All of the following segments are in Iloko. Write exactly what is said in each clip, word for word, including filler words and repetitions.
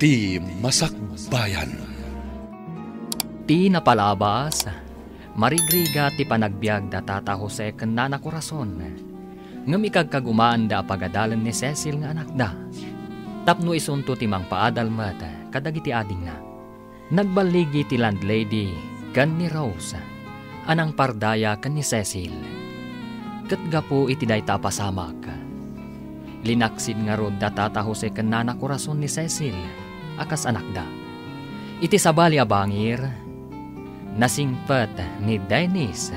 Ti Masakbayan. Ti napalabas, marigrigat ti panagbiag da Tata Jose ken Nana Corazon. Ngem ikagkagumaanda a pagadalen ni Cecil nga anakda, tapno isunto ti mangpaadal met kadagiti adingna. Nagballigi ti landlady ken ni Rose a nangpardaya ken ni Cecil. Ket gapu iti dayta a pasamak, linaksid ngarud da Tata Jose ken Nana Corazon ni Cecil a kas anakda. Iti sabali a bangir, nasingpet ni Dennis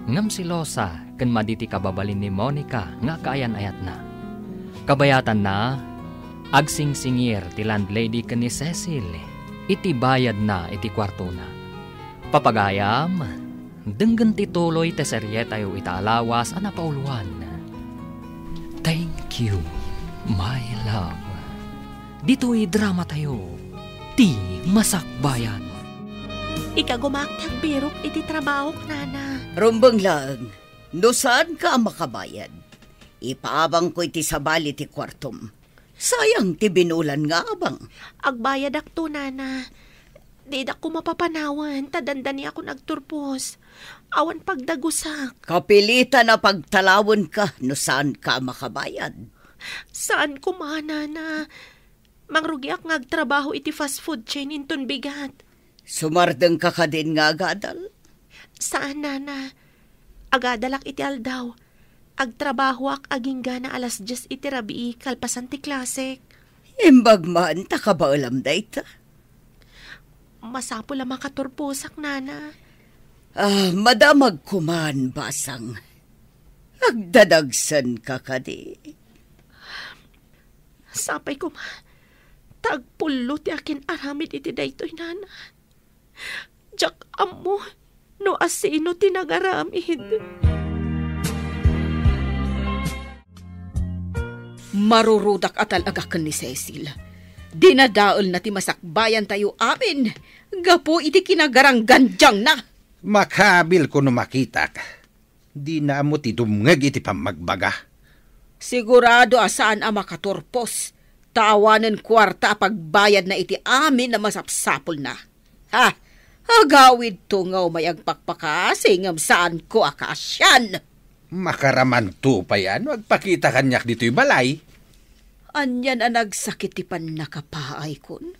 ngem selosa ken madi ti kababalin ni Monica nga kaayan-ayatna. Kabayatanna, agsingsingir ti landlady ken ni Cecil iti bayadna iti kuartona. Papagayam, denggen ti tuloy ti serietayo ita a lawas a napauluan, Thank You, My Love. Ditoy dramatayo, Ti Masakbayan. Ikagumaak ti agbirok iti trabahok, Nana. Rumbeng laeng, no saanka a makabayad, ipaabangko iti sabali ti kuartom. Sayang ti binulan nga abang. Agbayadakto, Nana. Didak koma papanawen ta dandaniakon agturpos. Awan pagdagusak. Kapilitan a pagtalawenka no saanka a makabayad. Saan koma, Nana. Mangrugiak nga agtrabaho iti fast food chain inton bigat. Sumardengka kadin nga agadal? Saan, Nana. Agadalak iti aldaw. Agtrabahoak agingga alas dies iti rabii kalpasan ti klasek. Imbag man ta kabaelam dayta. Masapul a makaturposak, Nana. Ah, madamag koman, basang. Agdadagsenka kadi? Sapay koma, ta agpullo ti akin-aramid iti daytoy, Nana. Diak ammo no asino ti nangaramid. Marurudak a talaga ken ni Cecil. Dinadaelna ti masakbayantayo amin gapu iti kinagaranggandiangna. Makabil ko no makitak. Dina ammo ti dumngeg iti pammagbaga. Sigurado a saan a makaturpos, ta awanen kuarta a pagbayadna iti amin a masapsapulna. Ha, agawidto nga umay agpakpakasi ngem saanko a kaasian. Makaramanto pay a no agpakita kaniak ditoy balay. Anian a nagsakit ti pannakapaaykon.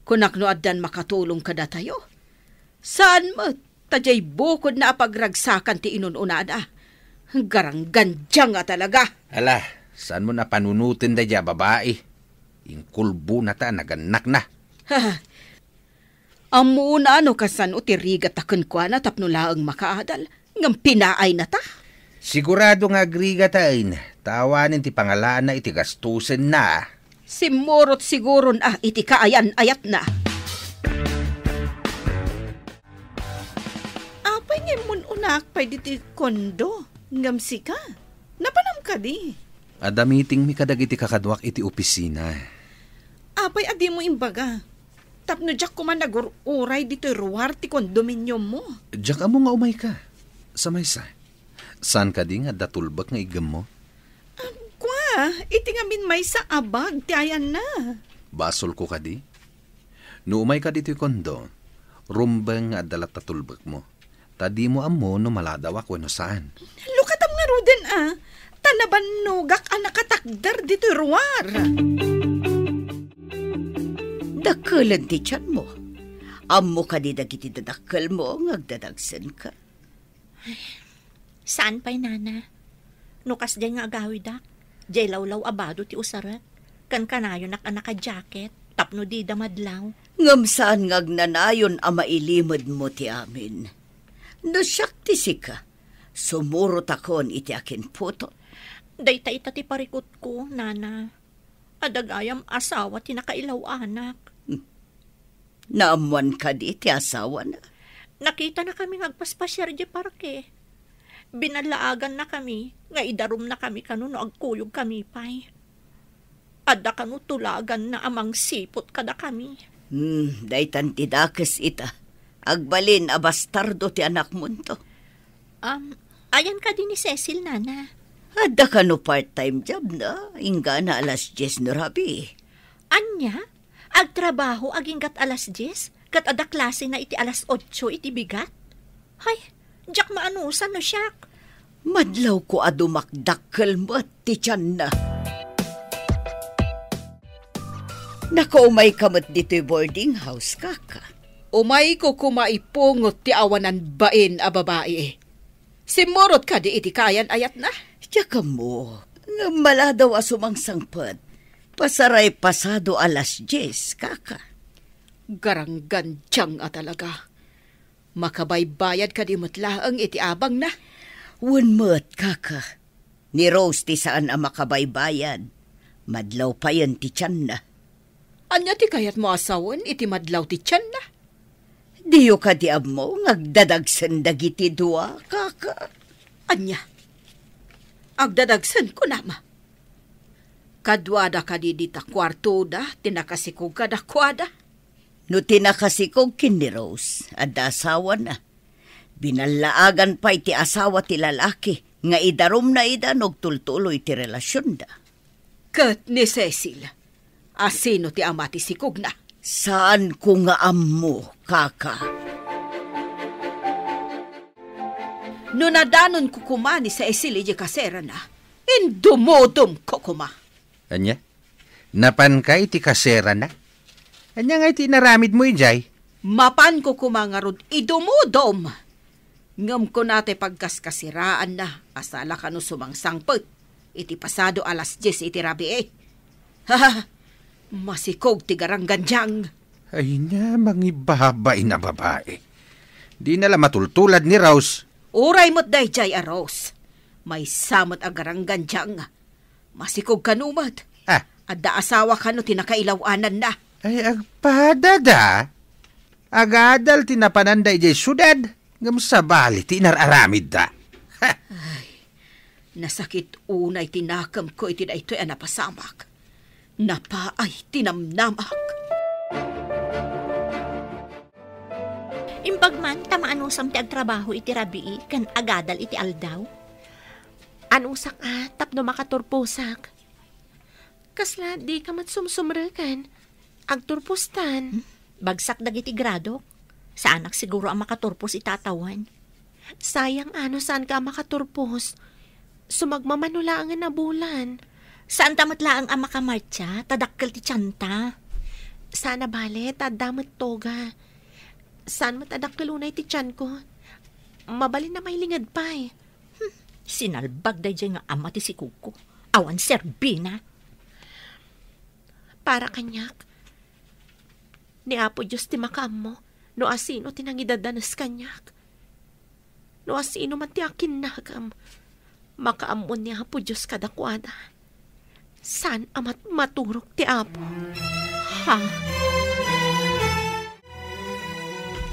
Kunak no addan makatulong kadatayo. Saan met, ta diay bukodna a pagragsakan ti inun-unada. Garanggandiang a talaga. Ala, saanmo a panunoten daydiay a babai. Inkulbonata a nagannakna. Ha, ammoon a no kasano ti rigatta kenkuana tapno laeng makaadal, ngem pinaaynata. Sigurado nga agrigataen, ta awanen ti pangalaanna iti gastusenna. Simmurot siguron a iti kaayan-ayatna. Apay nga immun-unaak pay ditoy kondo, ngem sika? Napanam kadi? Adda meetingmi kadagiti kakaduak iti opisina. Apay a dimo imbaga? Tapno diak koma nagur-uray ditoy ruar ti kondominiummo. Diak ammo nga umayka. Sa maysa, saan kadi nga adda tulbek nga iggemmo? Kua, iti ngamin maysa a bag ti ayanna. Basolko kadi? No umayka ditoy kondo, rumbeng nga adda latta tulbekmo. Ta dimo ammo no maladawak wenno saan. Lukatam ngaruden a, ta nabannogak a nakatakder ditoy ruar. Dakkelen ti tianmo. Ammo kadi dagiti dadakkelmo nga agdadagsenka? Saan pay, Nana. No kasdiay nga agawidak, diay lawlaw a bado ti usarek, ken kanayonak a naka-jacket tapno dida madlaw. Ngem saan nga agnanayon a mailimedmo ti amin. No siak ti sika, sumurotakon iti akinputon. Dayta ita ti parikutko, Nana. Adda gayam asawa ti nakailaw-anak. Hmm. Naammoan kadi ti asawana? Nakitanakami nga agpaspasiar idiay parke. Binallaagannakami nga idarumnakami kano no agkuyogkami pay. Adda kano tulaganna a mangsiput kadakami. Hmm, daytan ti dakes ita. Agbalin a bastardo ti anakmonto. Um, ayan kadi ni Cecil, Nana? Adda kano part-time job na, inggana alas dies no rabii. Ania? Agtrabaho aginggat alas dies, ket adda klasena iti alas otso iti bigat? Hay, diak maanusan no siak. Madlawko a dumakdakkel met ti tianna. Nakaumayka met ditoy boarding house, kaka. Umayko koma ipungot ti awanan bain a babai. Simmurot kadi iti kayan-ayatna? Diak ammo, ngem maladaw a sumangsangpet. Pasaray pasado alas dies, kaka. Garanggandiang a talaga. Makabaybayad kadi met laeng iti abangna? Wen met, kaka. Ni Rose ti saan a makabaybayad. Madlaw payen ti tianna. Ania ti kayatmo a sawen iti madlaw ti tianna? Diyo kadi ammo nga agdadagsen dagiti dua, kaka? Ania? Agdadagsen, kunam? Kaduada kadi dita kuartoda ti nakasikog kadakuada? No ti nakasikog ken ni Rose, adda asawana. Binallaagan pay ti asawa ti lalaki nga idarumna ida no agtultuloy ti relasionda. Ket ni Cecil, asino ti ama ti sikogna? Saanko nga ammo, kaka. No nadanonko koma ni Cecil idiay kaserana, indumodumko koma. Ania? Napanka iti kaserana? Ania ngay ti inaramidmo idiay? Mapanko koma ngarud idumodum. Ngem kuna ti pagkaskasiraanna a sala kano sumangsangpet iti pasado alas dies iti rabii. Ha! Masikog ti garanggandiang. Ay na, mangibabain a babai. Dina la matultulad ni Rose. Uray met daydiay a Rose. Maysa met a garanggandiang. Masikog kano met. Ah. Adda asawa kano ti nakailaw-ananna. Ay, agpadada. Agadal ti napananda idiay siudad, ngem sabali ti inar-aramidda. Ha! Ay, nasakit unay ti nakemko iti daytoy a napasamak. Napaay ti namnamak. Imbag man ta maanusam ti agtrabaho iti rabii ken agadal iti aldaw? Anusak a tapno makaturposak. Kasla dika met sumsumreken. Agturpostan. Hmm? Bagsak dagiti gradok. Saanak siguro a makaturpos ita a tawen. Sayang a no saanka a makaturpos. Sumagmamano laengen a bulan. Saanta met laeng a makamartsa, ta dakkel ti tianta. Saan a bale, ta adda met toga. Saan met a dakkel unay ti tianko. Mabalin a mailinged pay. Hmm, sinalbag daydiay nga ama ti sikogko. Awan serbina. Para kaniak, ni Apo Dios ti makaammo no asino ti nangidadanes kaniak. No asino man ti akinnagam, makaammo ni Apo Dios kadakuada. Saan a mat-, maturog ti Apo. Ha?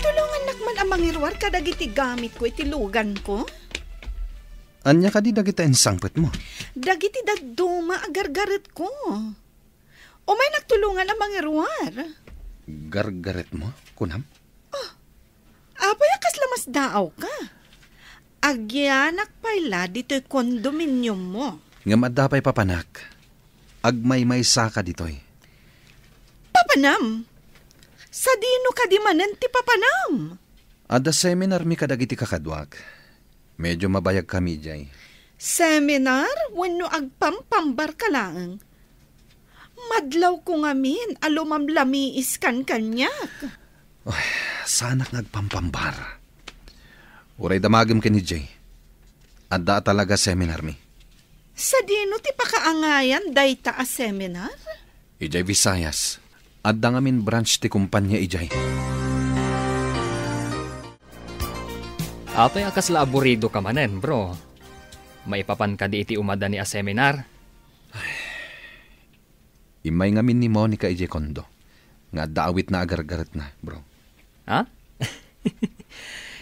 Tulongannak man a mangiruar kadagiti gamitko iti luganko. Ania kadi dagiti insangpetmo? Dagiti dadduma a gargaretko. Umaynak tulongan a mangiruar. Gargaretmo, kunam? Oh, apay a kasla masdaawka? Agyanak pay la ditoy kondominiummo. Ngem adda pay papanak. Agmaymaysaka ditoy. Papanam? Sadino kadi manen ti papanam? Adda seminarmi kadagiti kakaduak. Medyo mabayagkami idiay. Seminar wenno agpampambarka laeng? Madlawko ngamin a lumamlamiiskan kaniak. Ay, saanak nga agpampambar. Uray damagem ken idiay. Adda a talaga seminarmi. Sadino ti pakaangayan dayta a seminar? Idiay Visayas. Adda ngamin branch ti kumpania idiay. Apay a kasla aburidoka manen, bro? Maipapan kadi iti umadani a seminar? Immay ngamin ni Monica idiay kondo nga adda awitna a gargaretna, bro. Ha?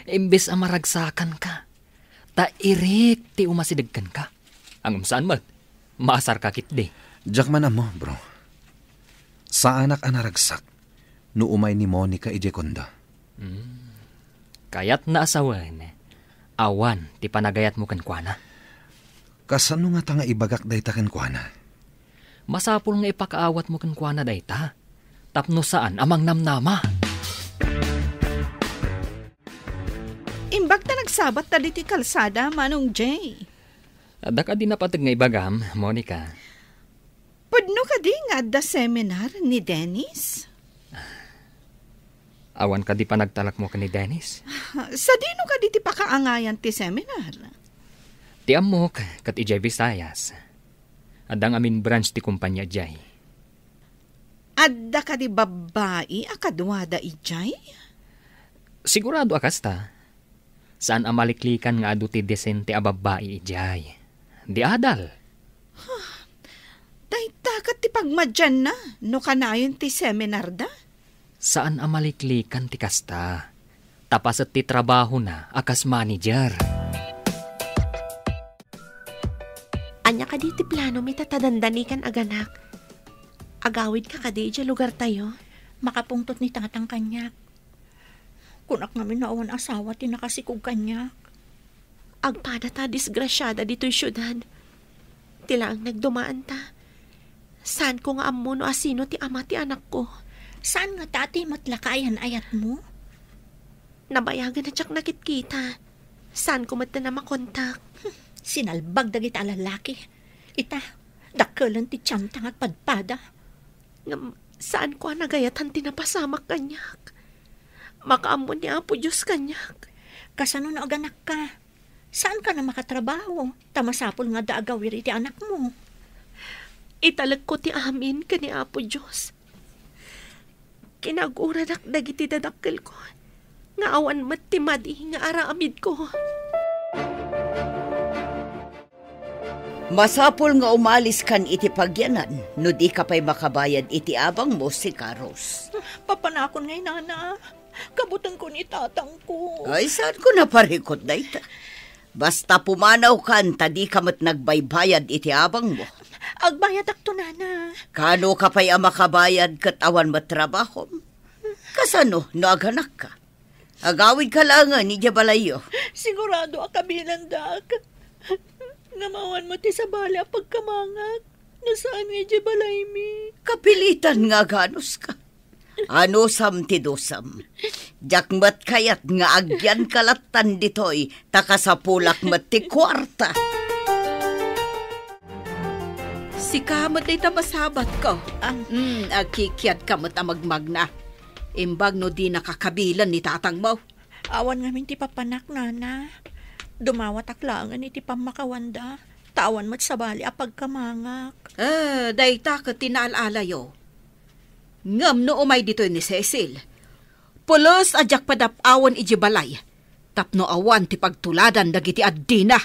Imbes a maragsakanka, ta irik ti umasideg kenka. Ngem saan met, maasarka ketdi. Diak man ammo, bro. Saanak a naragsak no umay ni Monica idiay kondo. Hmm. Kayatna a sawen, awan ti panagayatmo kenkuana. Kasano ngata nga ibagak dayta kenkuana? Masapul nga ipakaawatmo kenkuana dayta. Tapno saan a mangnamnama. Imbag ta nagsabat ta ditoy kalsada, Manong Jay. Adda kadi napateg nga ibagam, Monica? Pudno kadi nga adda seminar ni Dennis? Awan kadi panagtalekmo ken ni Dennis? Sadino kadi ti pakaangayan ti seminar? Ti ammok, ket idiay Visayas. Adda ngamin branch ti kompania idiay. Adda kadi babbai a kaduada idiay? Sigurado a kasta. Saan a maliklikan nga adu ti disente a babbai idiay. Di adal. Huh. Dayta ket ti pagmadianna no kanayon ti seminarda? Saan a maliklikan ti kasta. Ta paset ti trabahona a kas manager. Ania kadi ti planomi ta dandani kan aganak? Agawidka kadi idiay lugartayo? Makapungtot ni tatang kaniak. Kunak ngamin no awan asawa ti nakasikog kaniak. Agpada ta disgrasiada ditoy siudad. Ti laeng nagdumaanta. Saanko nga ammo no asino ti ama ti anakko. Saan ngata ti met la kaayan-ayatmo? Nabayagan a diak nakitkita. Saanko met a makontak. Sinalbag dagita a lalaki. Ita, dakkelen ti tianta nga agpadpada. Ngem saanko a nagayatan ti napasamak kaniak. Makaammo ni Apo Dios kaniak. Kasano no aganakka? Saanka a makatrabaho, ta masapul nga adda agawir iti anakmo. Italekko ti amin ken ni Apo Dios. Kinaguradak dagiti dadakkelko, nga awan met ti madi nga aramidko. Masapul nga umaliskan iti pagyanan no dika pay makabayad iti abangmo, Sika Rose. Papanakon ngay, nana. Kabutanko ni tatangko. Ay, saanko naparikut dayta? Basta pumanawkan ta dika met nagbaybayad iti abangmo. Agbayadakto, nana. Kano ka pay a makabayad ket awan met trabahom? Kasano no aganakka? Agawidka laengen idiay balayyo. Sigurado a kabilandak. Ngem awan met ti sabali a pagkamangak no saan nga idiay balaymi. Kapilitan nga aganuska. Anusam ti dusam. Diak met kayat nga agyanka lattan ditoy, ta kasapulak met ti kuarta. Sika met dayta masabatko. Ah. Mm, agkikiadka met a magmagna. Imbag no dinaka kabilen ni tatangmo. Awan ngamin ti papanak, nana. Dumawatak laengen iti pammakawanda, ta awan met sabali a pagkamangak. Ah, dayta ket ti naal-alayo. Ngem no umay ditoy ni Cecil, pulos a diak padap-awen idiay balay tapno awan ti pagtuladan dagiti addina.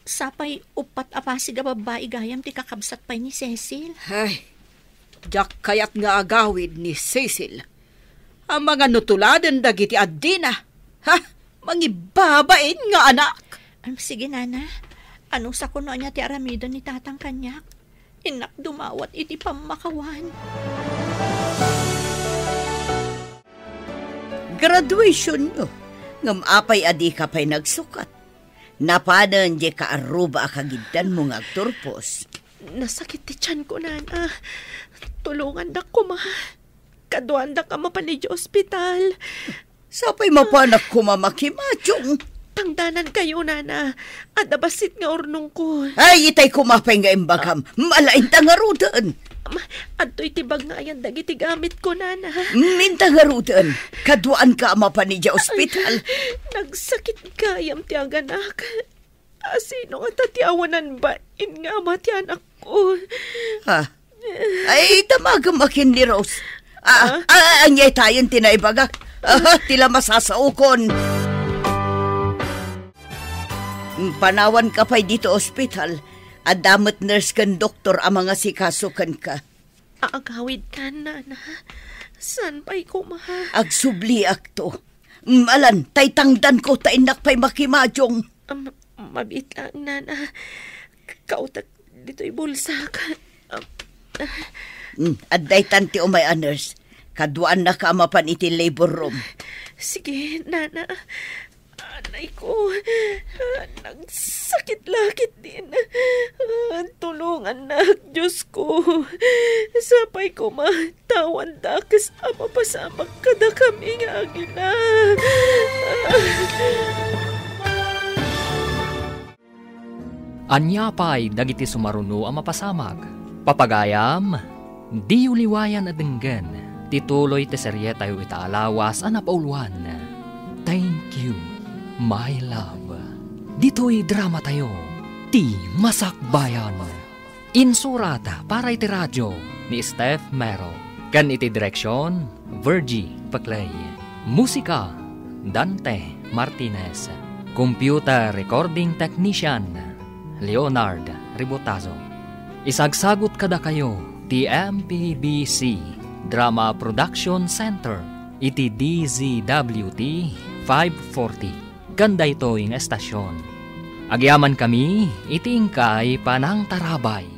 Sapay uppat a pasig a babbai gayam ti kakabsat pay ni Cecil. Ay, diak kayat nga agawid ni Cecil. Amangan no tuladen dagiti addina. Ha? Mangibabain nga anak! Am, sige, nana. Anusakon no ania ti aramiden ni tatang kaniak. Innak dumawat iti pammakawan. Graduationyo. Ngem apay a dika pay nagsukat? Napanen diay kaarruba a kagiddanmo nga agturpos. Nasakit ti tianko, nana. Tulongandak koma. Kaduandak a mapan idiay ospital. Sapay mapanak koma makimadiong. Tangdanankayo, nana. Adda bassit nga urnongko. Ay, itay koma pay nga imbagam. Malainta ngaruden. Ma, adtoy ti bag nga ayan dagiti gamitko, nana. Minta ngaruden. Kaduanka a mapan idiay ospital. Nagsakit gayam ti aganak. Asino ngata ti awanan bain nga ama ti anakko? Ha? Ay, damagem a ken ni Rose. Ah, ah, ania tayon ti naibagak? Ah, ti la masasaokon. Panawanka pay ditoy ospital. Adda met nurse ken doktor a mangasikaso kenka. Agawidka, nana. Saan pay koma? Agsubliakto. Alan, tay tangdanko ta innak pay makimadiong. Am, mabiit laeng, nana. Kautak ditoy bulsak. Am, ah. Mm, adda itan ti umay a nurse. Kaduaannaka a mapan iti labor room. Sige, nana. Ah, Ay ko, nagsakit la ketdin. Tulongannak, Diosko. Sapay koma ta awan dakes a mapasamak kadakami nga agina. Ania pay dagiti sumaruno a mapasamak? Papagayam, diyo liwayan a denggen ti tuloy ti serietayo ita a lawas a napauluan, Thank You, My Love. Ditoy dramatayo, ti Masakbayan. Insurat para iti radio ni Steph Mero, ken iti direksion, Virgie Paclay. Musika, Dante Martinez. Computer recording technician, Leonard Ribotazo. Isagsagut kadakayo ti M P B C Drama Production Center iti D Z W T five forty, ken daytoy nga estasion. Agyamankami iti inkay panangtarabay.